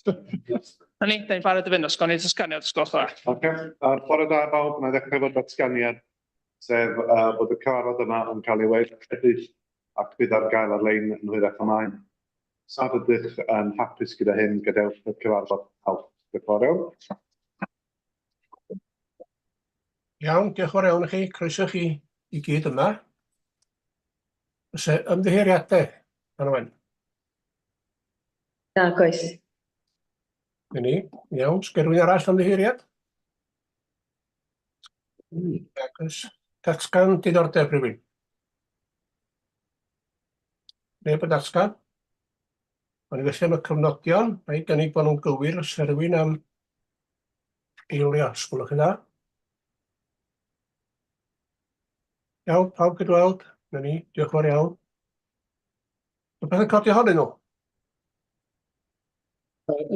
Na ni, da ni'n barod i fynd, os gawn ni ddatganiad, os gwelwch yn dda. Ocê, bore da bawb, wna i ddechrau efo datganiad, sef bod y cyfarfod yma yn cael ei weithredu ac bydd ar gael ar-lein yn hwyrach ymlaen. Os nad ydych yn hapus gyda hyn, gadewch y cyfarfod. Pawb. Diolch yn fawr iawn. Iawn, diolch yn fawr iawn i chi. Croeso i chi i gyd yma. Oes e ymddiheuriadau, Anwen? Nag oes. Na ni, iawn. Sgen rhywun arall ymddiheuriad? Nag oes. Datgan diddordeb rhywun? Neb yn datgan? O'n i felly am y cyfnodion, rhaid gynnig bod nhw'n gywir os yw rhywun am eilio, os gwelwch yn dda. Iawn, pawb gydweld, na ni, diolch yn fawr iawn. Rhywbeth yn codi ohonyn nhw?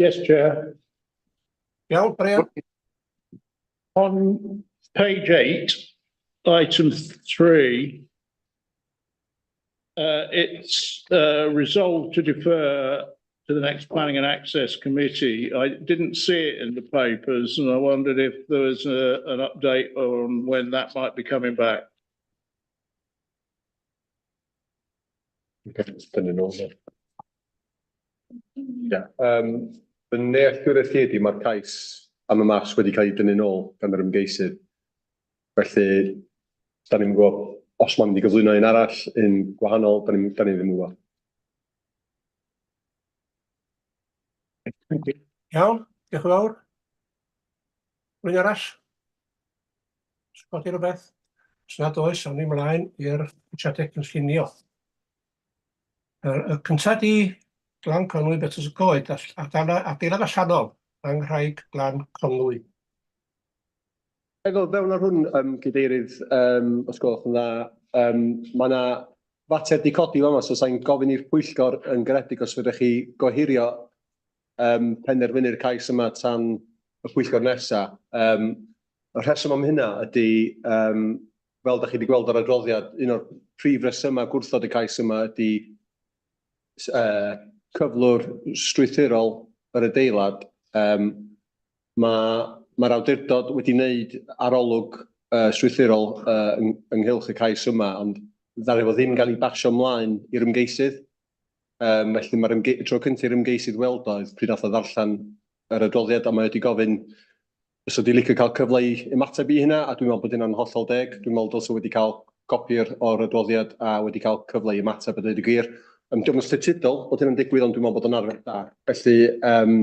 Yes, Chair. Iawn, Brian. On page 8, item 3, it's resolved to defer to the next Planning and Access Committee. I didn't see it in the papers and I wondered if there was an update on when that might be coming back. Dynnu nôl. Ia, yym fy nealltwriaeth i ydi mae'r cais am y maps wedi cael ei dynnu nôl gan yr ymgeisydd. Felly, da ni'm yn gwybod os mae'n mynd i gyflwyno un arall, un gwahanol, da ni'm, da ni ddim yn gwybod. Iawn, diolch yn fawr. Rwy'n arall? Codi rhywbeth? Os nad oes, awn ni mlaen i'r ceisiadau cynllunio. Y cyntaf di Glan Conwy Betws y Coed, adeilad allanol, Anghraig Glan Conwy. Ga i ddod fewn ar hwn, um, Cadeirydd, um, os gwelwch yn dda. Um, mae yna fater di codi fama, so sa'n gofyn i'r pwyllgor yn garedig os fedrwch chi gohirio um, penderfynu'r cais yma tan y pwyllgor nesa. Um, y rheswm am hynna ydy, um, fel da chi wedi gweld o'r adroddiad, un o'r prif resymau gwrthod y cais yma ydy uh, cyflwr strwythurol yr adeilad. Um, Mae'r mae awdurdod wedi wneud arolwg uh, strwythurol uh, ynghylch y cais yma, ond ddaru fo ddim gael ei basio ymlaen i'r ymgeisydd. Yym, felly mae'r ymge- tro cyntaf i'r ymgeisydd weld o oedd pryd nath o ddarllen yr adroddiad a mae wedi gofyn fysa wedi licio cael cyfle i ymateb i hynna a dwi'n meddwl bod hynna'n hollol deg. Dwi'n meddwl dylse wedi cael copi o'r, o'r adroddiad a wedi cael cyfle i ymateb a dweud y gwir. Um, diolch yn statudol bod hynna'n digwydd ond dwi'n meddwl bod o'n arfer da. Felly um,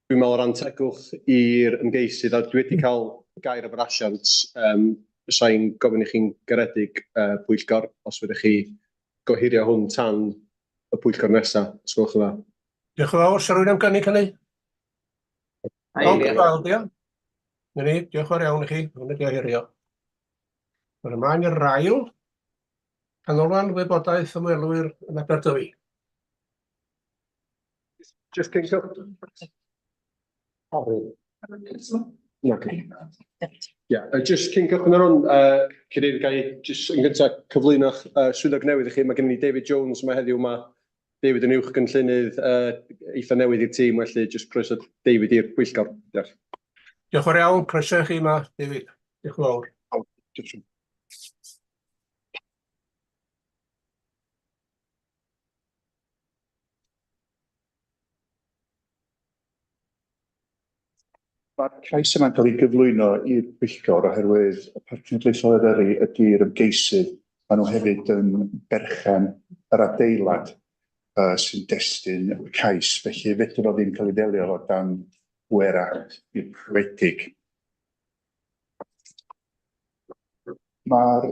dwi'n meddwl o ran tegwch i'r ymgeisydd, a dwi wedi cael gair efo'r asiant, um, fysa i'n gofyn i chi'n garedig, uh, pwyllgor, os fedrwch chi gohirio hwn tan y pwyllgor nesaf, os gwelwch yn dda. Diolch yn fawr. Sa rhywun am gynnig hynny? Pawb yn gweld, ia? Na ni, diolch yn fawr iawn i chi. Hwn ydi ohirio. Mae'n ymlaen i'r ail. Canolfan Wybodaeth Ymwelwyr yn Aberdyfi. Just cyn cychwyn. Sorry. Okay. Yeah, just cyn cychwyn ar hwn, Cadeirydd, ga i jyst yn gyntaf cyflwyno'ch swyddog newydd i chi. Mae gennym ni David Jones yma heddiw. Mae David yn uwch gynllunydd eitha newydd i'r tîm, felly jyst croeso David i'r pwyllgor. Diolch. Diolch yn fawr iawn. Croeso i chi yma, David. Diolch yn fawr. Diolch. Mae'r cais yma'n cael ei gyflwyno i'r pwyllgor oherwydd y Parc Cenedlaethol Eryri ydy'r ymgeisydd. Maen nhw hefyd yn berchen yr adeilad uh, sy'n destun y cais, felly fedr o ddim cael ei ddelio o dan bwerau dirprwyedig. Mae'r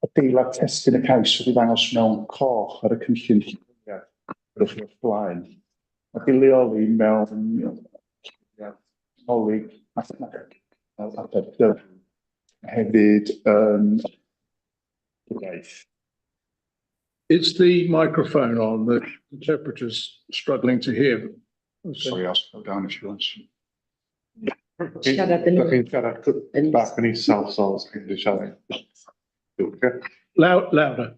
adeilad testun y cais wedi ddangos mewn coch ar y cynllun lleoliad byddwch chi o'ch blaen. Mae 'di leoli mewn lleoliad canolig masnach fel Aberdyfi, hefyd yn iaith. Is the microphone on? The interpreter's struggling to hear. Sorry, I'll slow down if you want. Siarad yn- Dach chi'n siarad bach yn isel, so os chi'n gallu siarad. Okay. Loud, louder.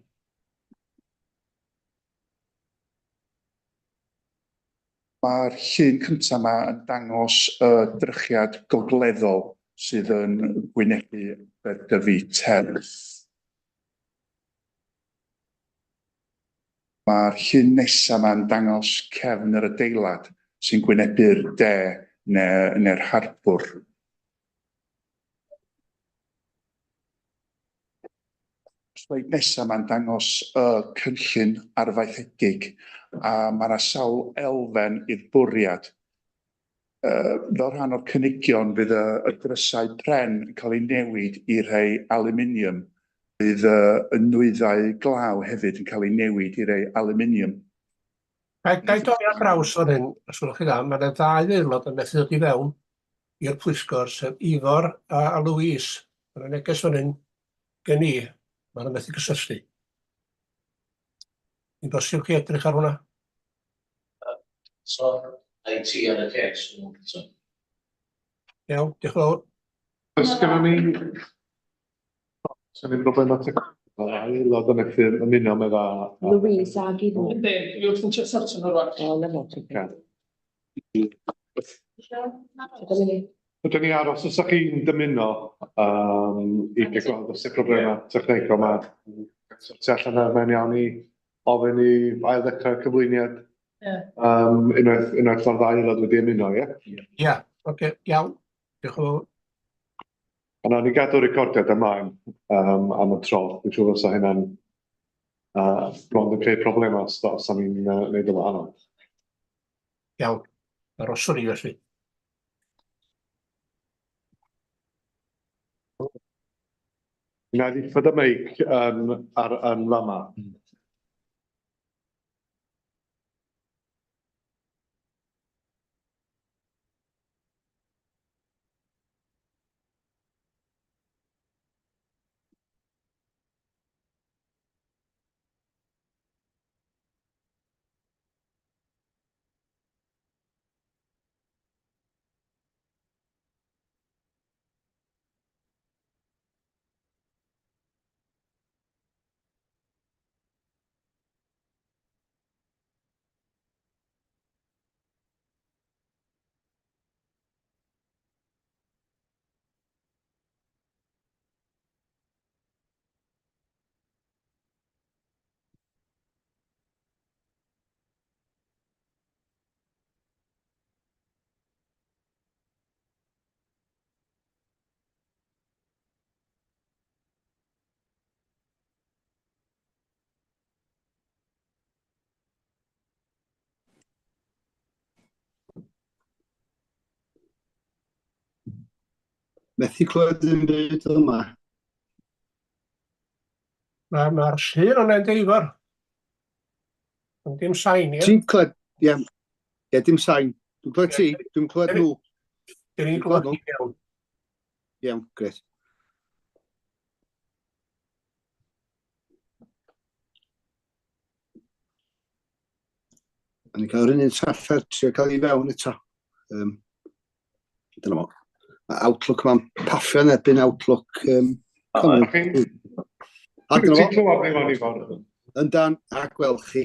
Mae'r llun cyntaf yma yn dangos y drychiad gogleddol sydd yn gwynebu Aberdyfi Terrace. Mae'r llun nesaf yma yn dangos cefn yr adeilad sy'n gwynebu'r de neu'r harbwr. Sleid nesaf ma'n dangos y cynllun arfaethedig a mae yna sawl elfen i'r bwriad. Fel rhan o'r cynigion fydd y, y drysau pren yn cael eu newid i rhai aluminium. Bydd y, y nwyddau glaw hefyd yn cael eu newid i rhai aluminium. Ga i dorri ar draws fan hyn, os gwelwch chi dda, mae yna ddau aelod yn methu dod i fewn i'r pwyllgor, sef Ifor a, a Louise. Mae yna neges fan hyn gen i, mae nhw'n methu cysylltu. Yn bosib chi edrych ar hwnna? So, IT ar y case. So. Iawn, diolch yn fawr. Oes gynnon ni... Oes gynnon ni broblema technegol? Aelod yn methu ymuno medda... Louise ag Ifor. Yndi, dwi wrth yn trio sortio nhw rwan. O, na fo. Ocê. Dyma ni. Ydyn ni aros os ydych chi'n dymuno i gael gweld os yw problemau technegol ma. Sortio allan ar mae'n iawn i ofyn i ail ddechrau'r cyflwyniad. Ie. Unwaith, unwaith mae'r ddau aelod wedi ymuno, ie? Ia, oce, iawn. Diolch yn fawr. A nawn ni gadw recordiad ymlaen am y tro. Dwi'n siŵr fysa hynna'n bron yn creu problemau os o'n i'n neud yn wahanol. Iawn, aroswn ni felly. Wna i ddiffodd y meic ar yn fama. Methu clywed dim byd yma. Mae'r ma llun o'n endio Ifor. Ond dim sain, ie? Ti'n clywed, ie. Ie, dim sain. Dwi'n clywed ti, dwi'n clywed nhw. Dyn ni'n clywed nhw. Iawn. Iawn, gret. A ni'n cael yr un un trafferth trio cael ei fewn eto. Dyna fo. Mae Outlook ma'n paffio yn erbyn Outlook. Cymru. A dyna Ti'n fo. clywed fi fan Ifor? Yndan, a gweld chi.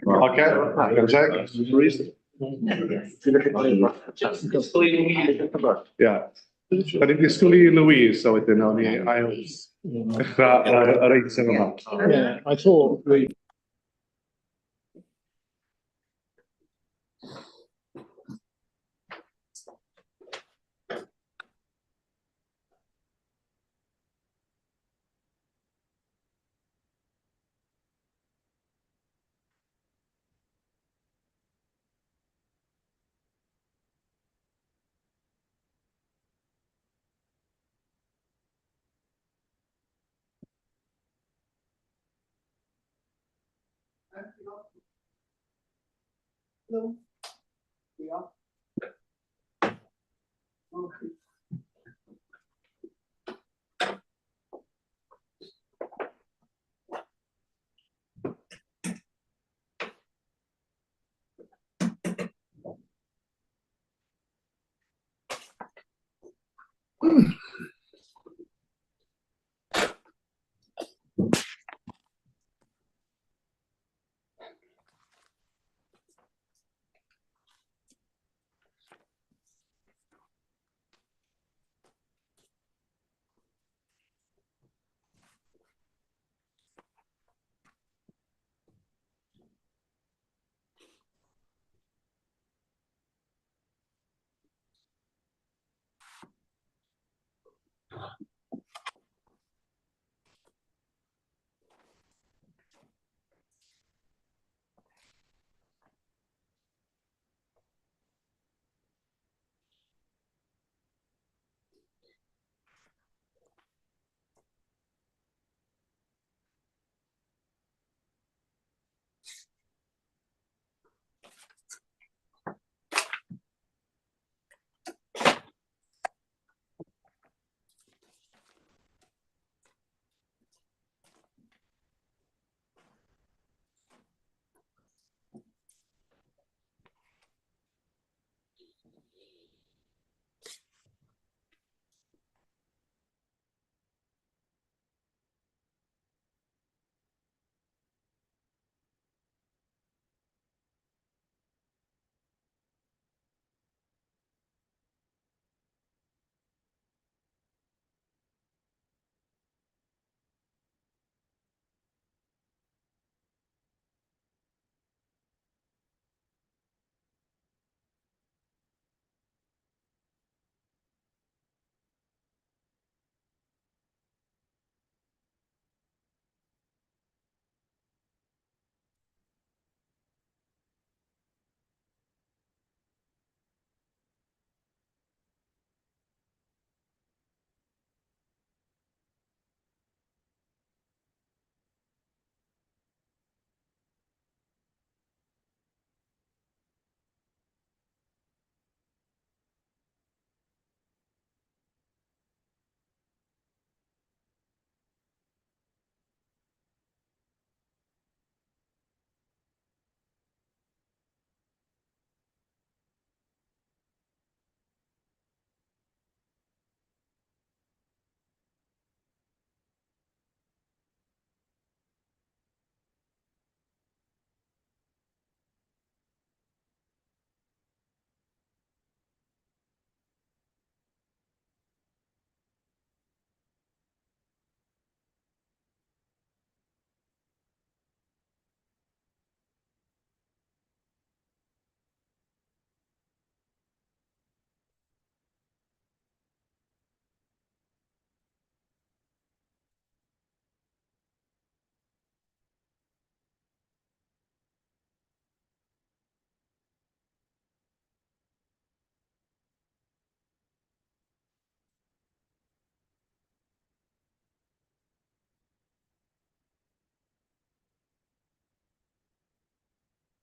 Oce, digon teg. Ie. Da ni'n disgwyl i Louise, a wedyn nawn ni ail dechrau yr eitem yma. Yeah, I thought we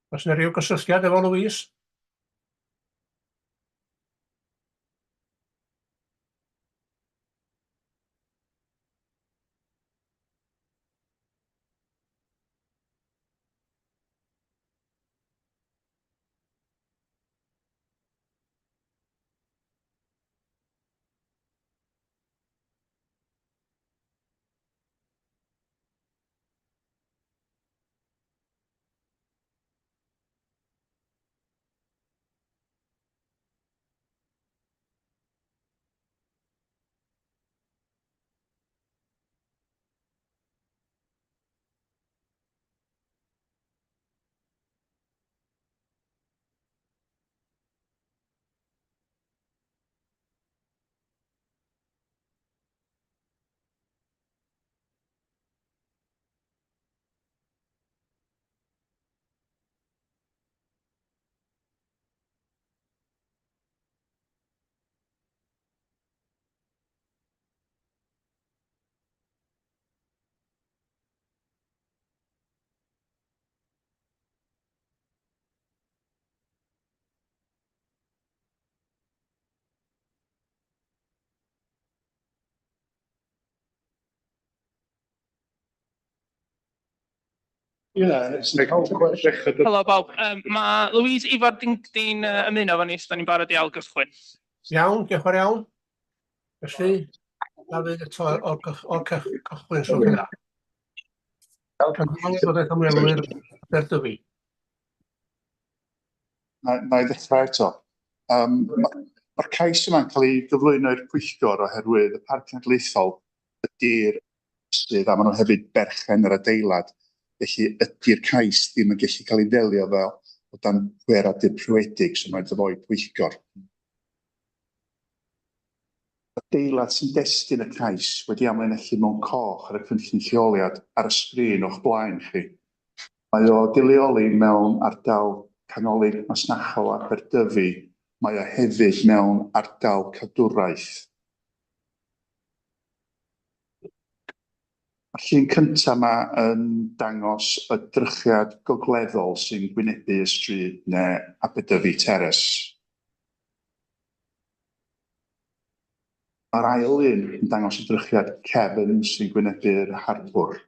Oes 'na ryw gysylltiad efo Louise? Yeah, it's the whole question. Helo bawb, ma' Louise Ifor di'n ymuno efo ni, so da ni'n barod i ail gychwyn. Iawn, diolch yn fawr iawn. Felly, Dafydd eto o'r cychwyn, so gyda. Canol wybodaeth ymwelwyr Aberdyfi. Na i ddechrau eto. Mae'r cais yma'n cael ei gyflwyno i'r pwyllgor oherwydd y Parc Cenedlaethol ydy'r sydd, a maen nhw hefyd berchen yr adeilad. Felly ydy'r cais ddim yn gallu cael ei ddelio fel o dan pwerau dirprwyedig, so mae'n dod o'i pwyllgor. Adeilad sy'n destun y cais wedi amlinellu mewn coch ar y cynllun lleoliad ar y sgrin o'ch blaen chi. Mae o 'di leoli mewn ardal canolig masnachol Aberdyfi. Mae o hefyd mewn ardal cadwraeth. Mae'r llun cyntaf yma yn dangos y drychiad gogleddol sy'n gwynebu y stryd neu Aberdyfi Terrace. Mae'r ail un yn dangos y drychiad cefn sy'n gwynebu'r harbwr.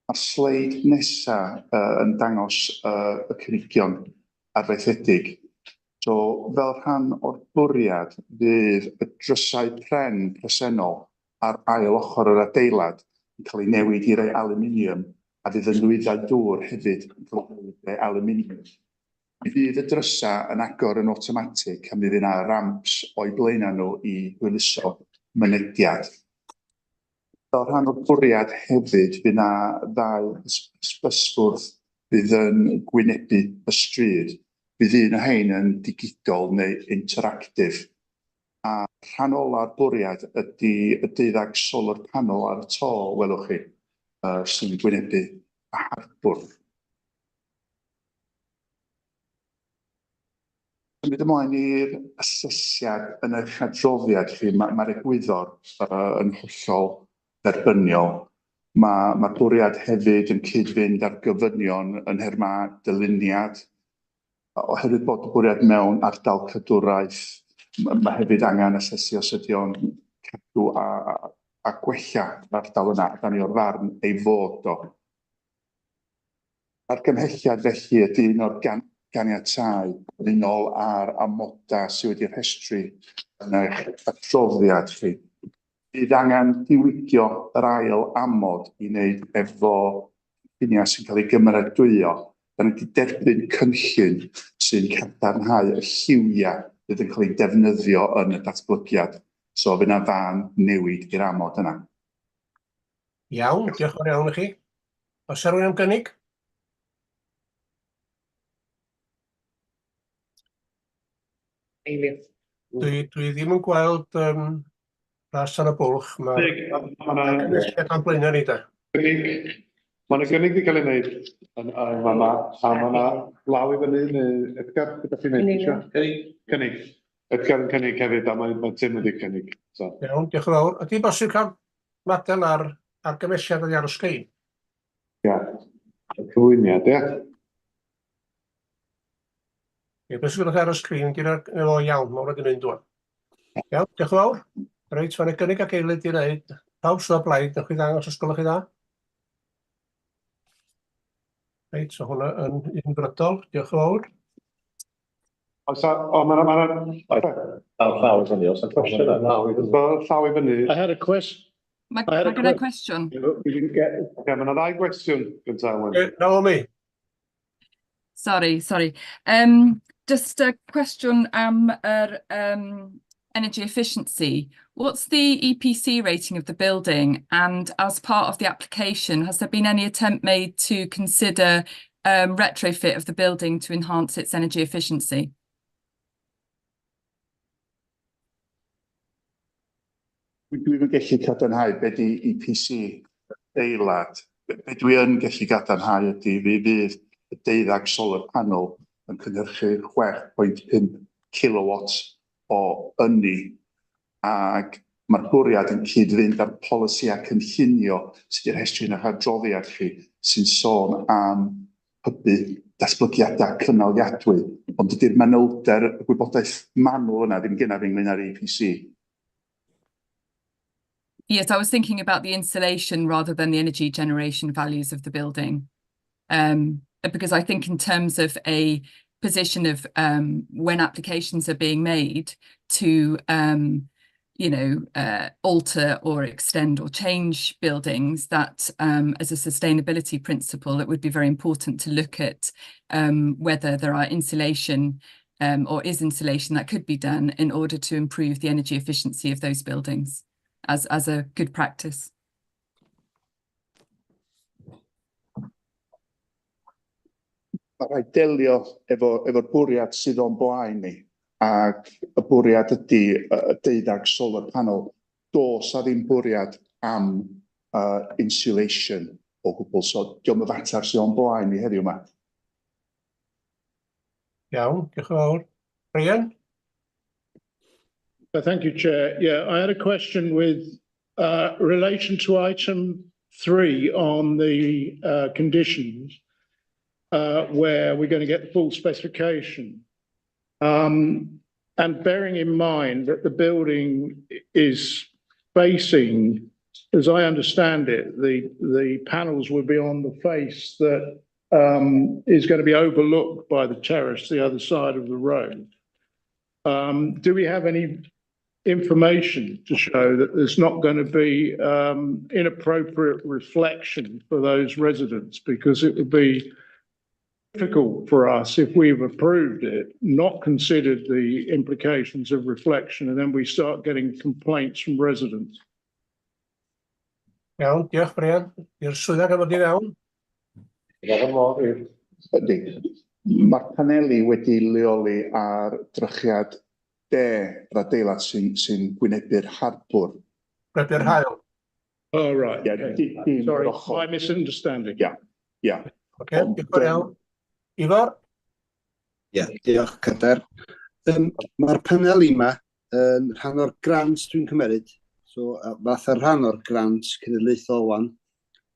Mae'r Mae'r sleid nesa yn dangos y cynigion arfaethedig. So, fel rhan o'r bwriad, fydd y drysau pren presennol ar ail ochr yr adeilad yn cael ei newid i rai aluminium a fydd y nwyddau dŵr hefyd yn cael eu newid i rai aluminium. Mi fydd y drysau yn agor yn awtomatig a mi fydd yna ramps o'u blaenau nhw i hwyluso mynediad. Fel rhan o'r bwriad hefyd, fydd yna ddau hysbysfwrdd fydd yn gwynebu y stryd. Fydd un o hein yn digidol neu interactive. A rhan ola'r bwriad ydy y deuddag solar panel ar y to, welwch chi, sy'n gwynebu y harbwr. Symud ymlaen i'r asesiad yn eich adroddiad chi, mae'r egwyddor yn hollol dderbyniol. Mae'r bwriad hefyd yn cyd-fynd â'r gofynion yn nhermau dyluniad. Oherwydd bod y bwriad mewn ardal cadwraeth, mae hefyd angen asesu os ydy o'n cadw a gwella yr ardal yna, a da ni o'r farn ei fod o. Argymhelliad felly ydy un o'r ganiatáu yn unol â'r amodau sydd wedi rhestru yn eich adroddiad chi. Bydd angen diwygio yr ail amod i wneud efo cynlluniau sy'n cael ei gymeradwyo. Da ni wedi derbyn cynllun sy'n cadarnhau y lliwiau fydd yn cael ei defnyddio yn y datblygiad. So fydd yna fan newid i'r amod yna. Iawn, diolch yn fawr iawn i chi. Oes 'na rywun am gynnig? Eilydd. Dwi ddim yn gweld ras ar y bwlch. Mae'r cynulliad o'n blaenau ni de. Gynnig. Mae yna gynnig wedi cael ei wneud yn fan'na, a mae yna law i fyny, neu Edgar, beth ydych chi'n neud? Cynnig. Cynnig. Edgar yn cynnig hefyd, a mae Tim wedi cynnig. So. Iawn, diolch yn fawr. Ydy bosib cael model ar argymhelliad oddi ar y sgrin? Ia, y cyflwyniad, ia. Ie, beth sydd ar y sgrin, gyda'r o iawn, mae wedi mynd wan. Iawn, diolch yn fawr. Reit, mae'n gynnig ac eilydd i wneud. Pawb sydd o blaid, newch chi ddangos os gwelwch chi dda. Reit, so hwnna yn unfrydol. Diolch yn fawr. Oes a, o, mae'n, Llaw i fyny, oes 'na cwestiwn yna? Llaw i fyny. I had a question. Mae I had a mae gen i cwestiwn. We didn't get Oce, mae yna ddau gwestiwn gyntaf. Wen. Naomi. Sorry, sorry. Just a question am yr energy efficiency. What's the EPC rating of the building? And as part of the application, has there been any attempt made to consider retrofit of the building to enhance its energy efficiency? Dwi'm yn gallu cadarnhau be di EPC adeilad. Be dwi yn gallu gadarnhau ydy fi fydd y deuddag solar panel yn cynhyrchu 6.5 kilowatt o ynni, ac mae'r bwriad yn cyd-fynd â'r polisi a cynllunio sydd wedi rhestru yn eich adroddiad chi, sy'n sôn am hybu datblygiadau cynaliadwy, ond dydy'r manylder, y gwybodaeth manwl yna ddim genna fi ynglyn â'r EPC. Yes, I was thinking about the insulation rather than the energy generation values of the building. Because I think in terms of a position of when applications are being made to alter or extend or change buildings, that as a sustainability principle, it would be very important to look at whether there are insulation or is insulation that could be done in order to improve the energy efficiency of those buildings as a good practice. Mae rhaid delio efo'r bwriad sydd o'n blaen ni, ac y bwriad ydy y deuddag solar panel. Does 'na ddim bwriad am insulation o gwbl, so dio'm y fater sydd o'n blaen ni heddiw yma. Iawn, diolch yn fawr. Brian? Thank you, Chair. Yeah, I had a question with relation to item 3 on the conditions, where we're going to get the full specification. And bearing in mind that the building is facing As I understand it, the panels would be on the face that is going to be overlooked by the terrace the other side of the road. Do we have any information to show that there's not going to be inappropriate reflection for those residents? Because it would be difficult for us if we've approved it, not considered the implications of reflection, and then we start getting complaints from residents. Iawn, diolch Brian. I'r swyddog am ddod i fewn. Ydy. Mae'r paneli wedi leoli ar drychiad de yr adeilad sy'n sy gwynebu'r harbwr. Gwynebu'r haul. Oh, right. Yeah, okay. dim Sorry, yr ochr. my misunderstanding. Yeah, yeah. Oce, diolch yn fawr iawn. Ifor? Ie, yeah, diolch Cadair. Mae'r paneli yma yn rhan o'r grant dwi'n cymeryd. So, fatha rhan o'r grant cenedlaethol wan,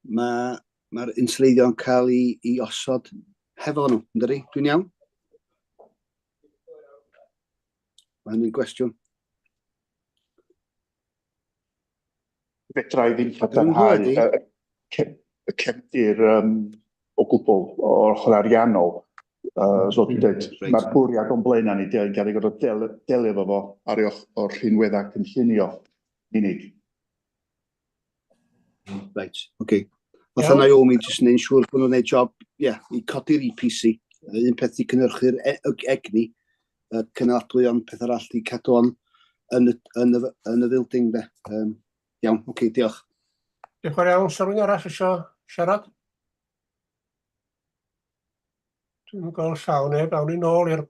mae'r ma insuleiddio'n cael ei osod hefo nhw, ynddi? Dwi'n iawn? Mae hynny'n gwestiwn. Fedra i ddim cadarnhau y cefndir o gwbl o'r ochr ariannol. So dwi'n dweud, Reit. Mae'r bwriad o'n blaenau ni 'di gael ei gorfod delio efo fo ar ei ochr rhinweddau cynllunio unig. Reit, oce. Okay. Fatha Naomi, jyst yn neud siŵr bod nhw'n neud job, ie, yeah, i codi'r EPC. Un peth i cynhyrchu'r egni, cynaladwy, ond peth arall i cadw o'n yn y building, de. Iawn, oce, okay, diolch. Diolch yn fawr iawn. Sa rhywun arall eisiau siarad? Dwi'n gweld llaw neb. Awn ni nôl i'r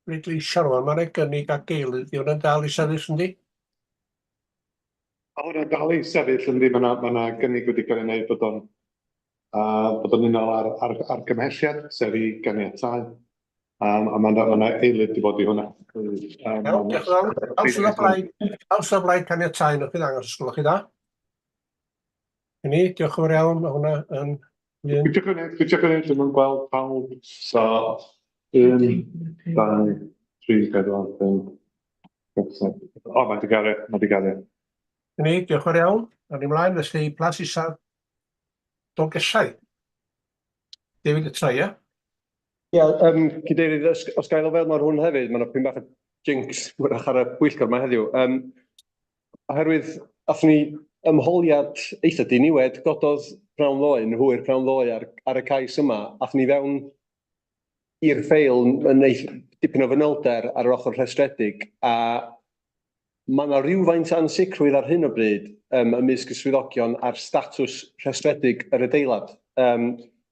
bleidleisio rwan. Mae'n gynnig a gilydd. Di hwnna'n dal i sefyll, yndi? A hwnna'n dal i sefyll, yndi, mae yna ma gynnig wedi cael ei wneud bod o'n unol ar argymhelliad, sef i ganiatáu. A mae yna ma eilydd wedi bod i hwnna. Iawn, diolch yn fawr. Pawb sydd o blaid, pawb sydd o blaid caniatáu, newch chi ddangos os gwelwch chi dda. I ni, diolch yn fawr iawn, mae hwnna yn un. Cliciwch yn cliciwch yn dwi'm yn gweld pawb. So, 1, 2, 3, 4, 5, 6, 7. O, mae di gario, mae di gario. I ni, diolch yn fawr iawn. Awn ni mlaen, felly, Plas Isaf, Dolgellau. David y trai, ie? Ie, Cadeirydd, os gael o fel mae'r hwn hefyd, mae'n pyn bach o jinx wrach ar y pwyllgor yma heddiw. Oherwydd, athon ni ymholiad eitha diniwed, gododd pnawn ddoe, yn hwyr pnawn ddoe ar y cais yma, athon ni fewn i'r ffeil yn eith dipyn o fanylder ar yr ochr rhestredig, a mae yna rhywfaint o ansicrwydd ar hyn o bryd ymysg y swyddogion ar statws rhestredig yr adeilad.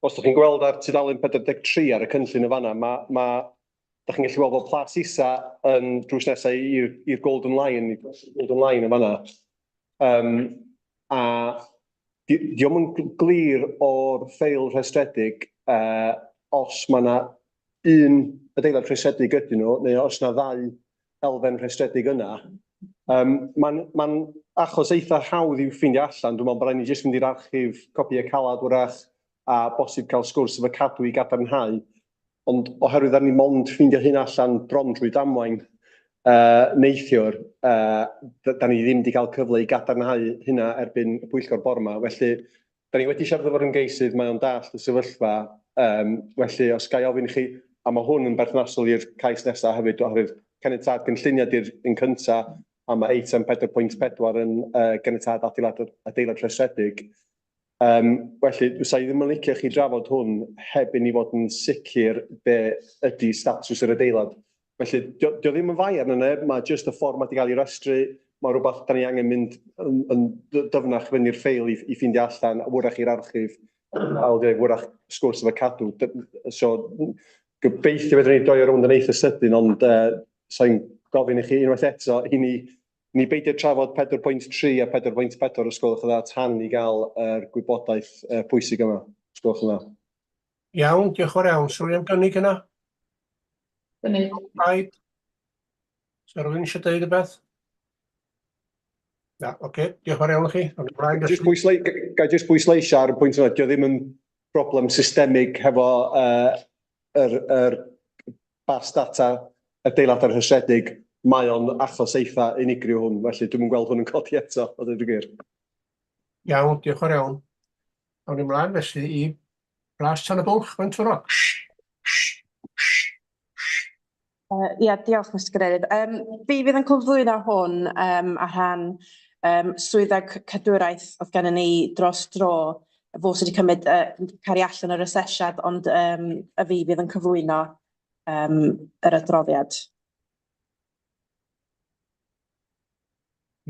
Os ydych chi'n gweld ar tudalen 43 ar y cynllun y fanna, ma, da chi'n gallu gweld bod Plas Isa yn drws nesaf i'r Golden Lion, Golden Lion yn fanna. A di o'm yn glir o'r ffeil rhestredig os mae yna un adeilad rhestredig ydyn nhw, neu os yna ddau elfen rhestredig yna. Mae'n ma achos eitha hawdd i'w ffeindio allan. Dwi'n meddwl bod rhaid ni jyst mynd i'r archif copïau calad wrach a bosib cael sgwrs efo Cadw i gadarnhau. Ond oherwydd ar ni mond ffeindio hyn allan bron drwy damwain neithiwr, da ni ddim wedi cael cyfle i gadarnhau hynna erbyn y pwyllgor bore 'ma. Felly, da ni wedi siarad efo'r ymgeisydd, mae o'n dallt y sefyllfa. Felly, os ga i ofyn i chi, a mae hwn yn berthnasol i'r cais nesaf hefyd, oherwydd caniatâd gynllunio di'r un cynta, a mae eitem 4.4 yn caniatâd adeilad rhestredig. Felly, fysa i ddim yn licio chi drafod hwn heb i ni fod yn sicr be ydy statws yr adeilad. Felly, dio ddim yn fai arno neb, mae jyst y ffordd mae wedi cael ei restru, mae rhywbeth da ni angen mynd yn dyfnach fyny i'r ffeil i ffeindio allan, a wrach i'r archif, a wrach sgwrs efo Cadw. So, gobeithio fedrwn ni droi o rownd yn eitha sydyn, ond sa'n gofyn i chi unwaith eto i ni beidio trafod 4.3 a 4.4 os gwelwch yn dda tan i gael yr gwybodaeth pwysig yma. Os gwelwch yn dda. Iawn, diolch yn fawr iawn. Sa rhywun am gynnig yna? Gynnig. Rhaid. Sa rhywun eisiau deud rhywbeth? Na, oce, okay. Diolch yn fawr iawn i chi. Awn ni ymlaen Just felly. Ga i just bwysleisio ar y pwynt yna, dio ddim yn broblem systemig hefo yr bas data adeiladau rhestredig, mae o'n achos eitha unigryw hwn, felly dwi'm yn gweld hwn yn codi eto, o ddweud y gwir. Iawn, diolch yn fawr iawn. Awn ni mlaen felly i Plas Tan y Bwlch, Maentwrog. Ia, diolch Mr Cadeirydd. Fi fydd yn cyflwyno hwn ar rhan swyddog cadwraeth oedd gennym ni dros dro, fo sydd wedi cymryd cael ei allan o'r asesiad, ond y fi fydd yn cyflwyno yr adroddiad.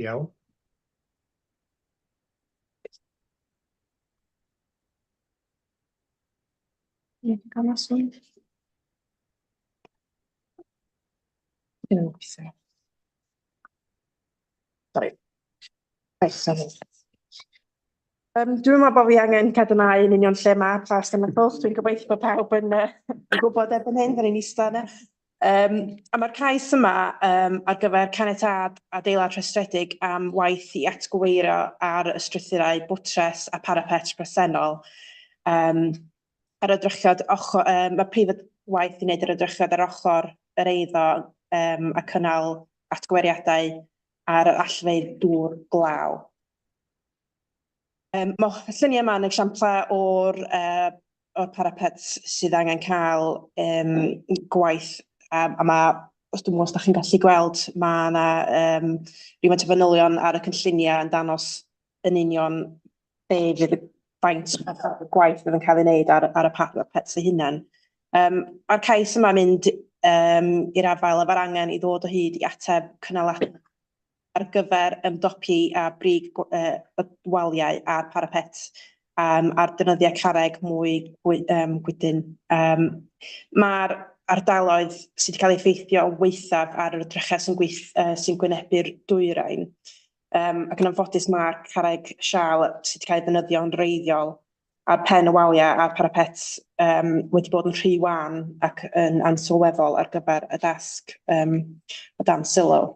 Iawn. Ie, gael mas hwn. Ddim yn gweithio. Sori. Reit, sorry. Dwi'n meddwl bod fi angen cadarnhau yn union lle mae Plas Tan y Bwlch. Dwi'n gobeithio bod pawb yn yn gwybod erbyn hyn, da ni'n eistedd yna. A mae'r cais yma ar gyfer caniatâd adeilad rhestredig am waith i atgyweirio ar y strwythurau bwtres a parapet presennol. Ar y drychiad ochr, mae prif waith i wneud ar y drychiad ar ochr yr eiddo a cynnal atgyweiriadau ar yr allfeydd dŵr glaw. Mae'r lluniau yma yn esiamplau o'r parapets sydd angen cael gwaith, a mae, os dwi'n meddwl os da chi'n gallu gweld, mae yna rhywfaint o fanylion ar y cynlluniau yn dangos yn union be fydd y faint y gwaith fydd yn cael ei wneud ar y parapets eu hunain. Mae'r cais yma'n mynd i'r afael efo'r angen i ddod o hyd i ateb cynaladwy ar gyfer ymdopi â brig y waliau a'r parapet a'r defnyddiau carreg mwy gwydn. Mae'r ardaloedd sydd wedi cael eu effeithio waethaf ar yr edrychau sy'n sy gwynebu'r dwyrain. Ac yn anffodus mae'r carreg siâl sydd wedi cael ei ddefnyddio'n wreiddiol ar pen y waliau a'r parapet wedi bod yn rhy wan ac yn ansylweddol ar gyfer y dasg o dan sylw.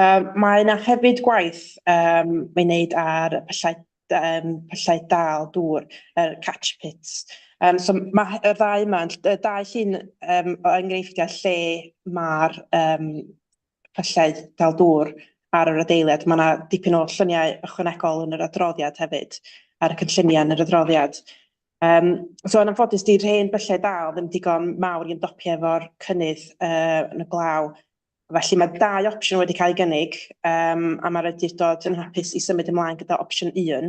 Mae yna hefyd gwaith mae'n wneud ar pyllau dal dŵr, yr catch pits. So mae y ddau yma, y dau llun o enghreifftiau lle mae'r pyllau dal dŵr ar yr adeilad. Mae yna dipyn o lluniau ychwanegol yn yr adroddiad hefyd, ar y cynlluniau yn yr adroddiad. So yn anffodus, di'r hen byllau dal ddim digon mawr i ymdopi efo'r cynnydd yn y glaw. Felly mae dau opsiwn wedi cael ei gynnig, a mae'r awdurdod yn hapus i symud ymlaen gyda opsiwn 1.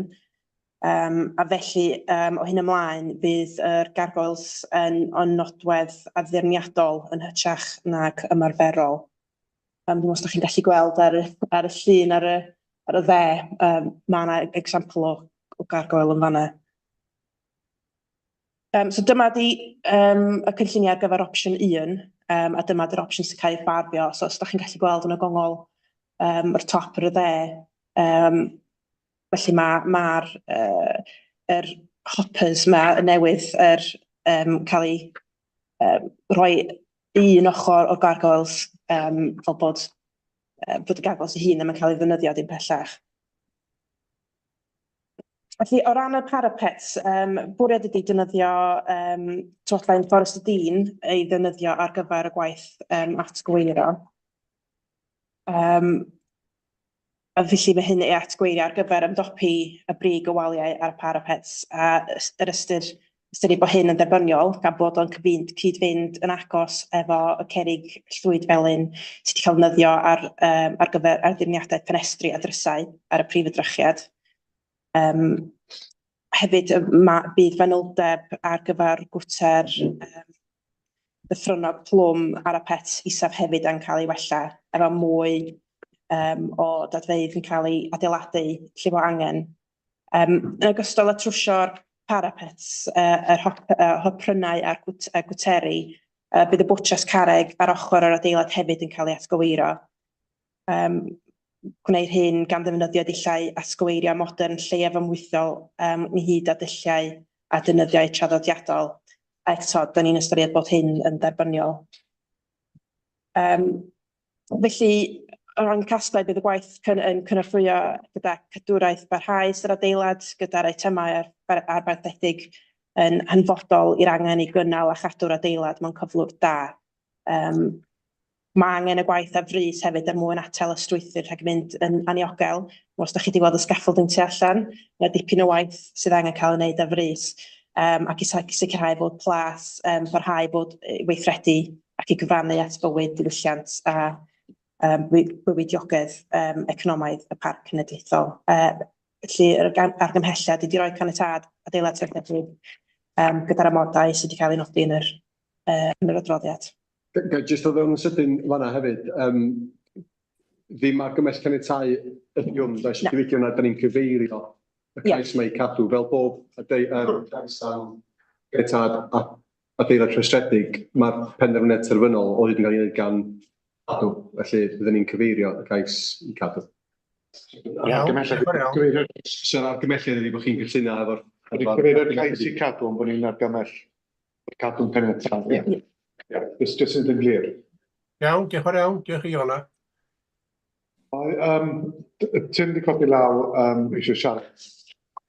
A felly o hyn ymlaen bydd yr gargoyles yn nodwedd addurniadol yn hytrach nag ymarferol. Dwi'n meddwl os ydych chi'n gallu gweld ar y llun ar y dde, mae yna example o gargoyle yn fanna. So dyma di y cynlluniau ar gyfer opsiwn 1, a dyma di'r opsiwn sy'n cael ei ffafrio. So os ydych chi'n gallu gweld yn y gongol yr top ar y dde, felly mae'r ma yr hoppers ma newydd cael ei rhoi un ochr o'r gargoyles, fel bod y gargoyles ei hun ddim yn cael ei ddefnyddio dim pellach. Felly, o ran y parapets, bwriad ydy defnyddio tywodfaen Fforest y Dîn ei ddefnyddio ar gyfer y gwaith atgyweirio. A felly mae hyn ei atgyweirio ar gyfer ymdopi y brig y waliau a'r parapets, a yr ystyru bod hyn yn dderbyniol gan bod o'n cyd-fynd yn agos efo y cerrig llwyd felyn sydd wedi cael ddefnyddio ar gyfer addurniadau ffenestri a drysau ar y prif edrychiad. Hefyd bydd fanyldeb ar gyfer gwter dyffrynnog plwm parapet isaf hefyd yn cael ei wella efo mwy o dadfeydd yn cael ei adeiladu lle bo angen. Yn ogystal â trwsio'r parapets, yr hoprynnau a'r gwteri, bydd y bwtres carreg ar ochr yr adeilad hefyd yn cael ei atgyweirio. Gwneir hyn gan ddefnyddio dulliau atgyweirio modern lleiaf ymwythol ynghyd â dulliau a defnyddiau traddodiadol. A eto, da ni'n ystyried bod hyn yn dderbyniol. Felly, o ran casglu, bydd y gwaith yn cynorthwyo gyda cadwraeth barhaus yr adeilad, gyda'r eitemau arfaethedig yn hanfodol i'r angen i gynnal a chadw'r adeilad mewn cyflwr da. Ma' angen y gwaith ar frys hefyd er mwyn atal y strwythur rhag mynd yn aniogel. Os dach chi 'di gweld y scaffolding tu allan, ma' dipyn o waith sydd angen cael ei wneud ar frys, ac i sicrhau bod Plas yn parhau bod weithredu ac i gyfrannu at bywyd diwylliant a bywydiogedd economaidd y Parc Cenedlaethol. Felly yr argymhelliad ydy roi caniatâd adeilad trefnedig gyda'r amodau sydd wedi cael eu nodi yn yr yn yr adroddiad. Ga i jyst ddod fewn yn sydyn fan'na hefyd, ddim argymell caniatáu ydy hwn, does? Na. Dwi'n licio na, da ni'n cyfeirio y cais yma i Cadw, fel bob cais am caniatâd adeilad rhestredig, mae'r penderfyniad terfynol o hyd yn cael ei wneud gan Cadw, felly byddwn ni'n cyfeirio y cais i Cadw. Iawn, diolch yn fawr iawn. So'r argymhelliad ydy bod chi'n cytuno efo'r... Wedi cyfeirio'r cais i Cadw, ond bod ni'n argymell bod Cadw'n caniatáu. Ie. Ie, jyst yn glir. Iawn, diolch yn fawr iawn, diolch i Iona. Mae Tim wedi codi law eisiau siarad.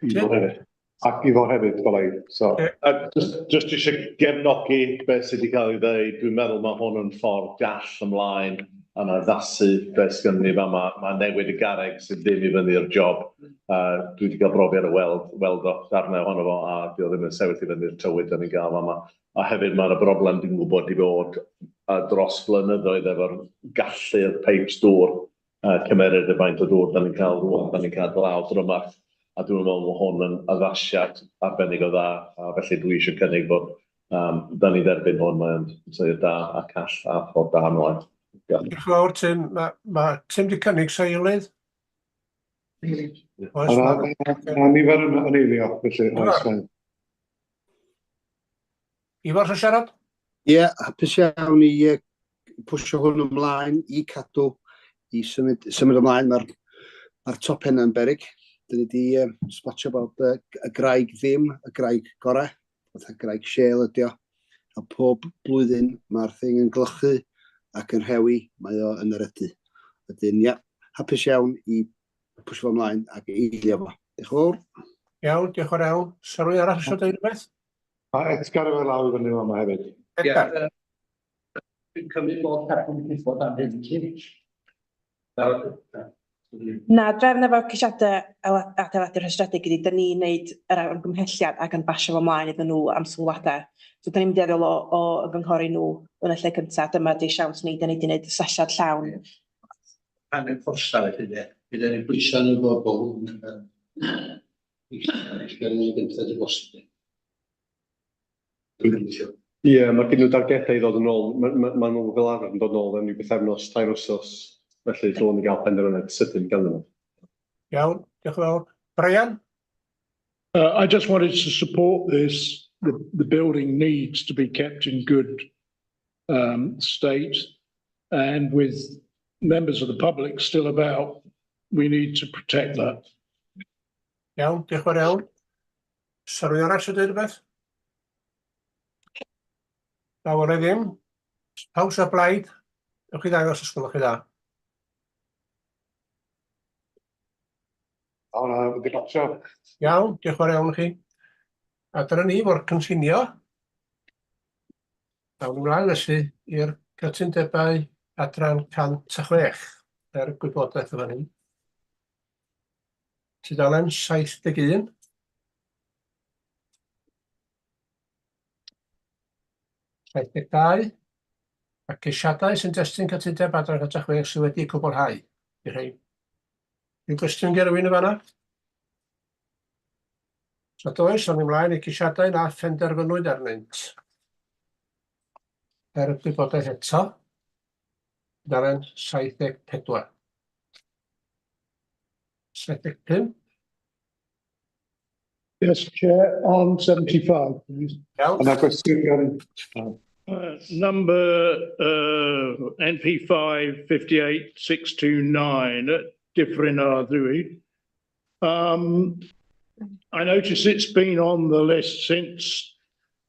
Ifor hefyd. Ac Ifor hefyd, fel ei. So. Just eisiau gefnogi beth sydd wedi cael ei ddeud. Dwi'n meddwl mae hwn yn ffordd gall ymlaen yn addasu beth sgynnon ni fama. Mae newid y garreg sydd ddim i fyny i'r job. Dwi wedi cael brofiad o weld o darnau ohono fo, a dio ddim yn sefyll i fyny'r tywydd da ni'n gael fama. A hefyd mae yna broblem dwi'n gwybod di bod dros flynyddoedd efo'r gallu'r peips dŵr cymeryd y faint o dŵr da ni'n cael rŵan, da ni'n cael glaw drymach, a dwi'n meddwl mae hwn yn addasiad arbennig o dda, a felly dwi eisiau cynnig bod da ni dderbyn hwn, mae'n syniad da a call a ffordd da ymlaen. Diolch yn fawr, Tim. Mae Tim wedi cynnig seilydd. Oes, Mae nifer yn eilio, felly oes. Ifor, eisiau siarad? Ie, hapus iawn i pwsio hwn ymlaen i Cadw, i symud ymlaen. Mae'r ma top henna'n beryg. Dyn ni wedi spotio bod y graig ddim y graig gorau, fatha graig shale ydi o. A pob blwyddyn mae'r thing yn glychu ac yn rhewi, mae o yn erydu. Wedyn, ia, hapus iawn i pwsio fo ymlaen ac eilio fo. Diolch yn fawr. Iawn, diolch yn fawr iawn. Sa rhywun arall eisiau dweud rhywbeth? Mae Edgar efo law i fyny fama hefyd. Edgar. Dwi'n cymryd bod Cadw'n gwybod am hyn, ti? Na, drefn efo ceisiadau adeiladu rhestredig ydy, dyn ni'n neud yr argymhelliad ac yn basio fo mlaen iddyn nhw am sylwadau. So dyn ni'n dueddol o ymgynghori nhw yn y lle cyntaf. Dyma di siawns ni, dyn ni wedi gwneud asesiad llawn. Angen fforsa felly de. Bydd ni'n pwyso nhw bod hwn yn i gyntaf di bosib. Ie, mae gen nhw dargedau i ddod yn ôl. Ma nhw fel arfer yn dod yn ôl fewn i bythefnos, 3 wythnos. Felly dylen ni gael penderfyniad sydyn ganddyn nhw. Iawn, diolch yn fawr. Brian? I just wanted to support this. The building needs to be kept in good state, and with members of the public still about, we need to protect that. Iawn, diolch yn fawr iawn. Sa rhywun arall eisiau dweud rhywbeth? Na, wela i ddim. Pawb sy'n blaid, ewch i ddangos os gwelwch chi dda. O na, wedi pasio. Iawn, diolch yn fawr iawn i chi. A dyna ni fo'r cynllunio. Awn ymlaen felly i'r cytundebau adran 106 er gwybodaeth o fan hyn. Tudalen 71. 72. A ceisiadau sy'n destun cytundeb adran 106 sydd wedi cwblhau. I rhai. Rhyw gwestiwn gen rhywun yn fanna? Os nad oes, awn ymlaen i ceisiadau na phenderfynwyd arnynt. Er y gwybodaeth eto, tudalen 74. 75. Yes, Chair, on 75, please. Iawn. Yna gwestiwn gan... Number NP 558 629 at Dyffryn Arddwy. I notice it's been on the list since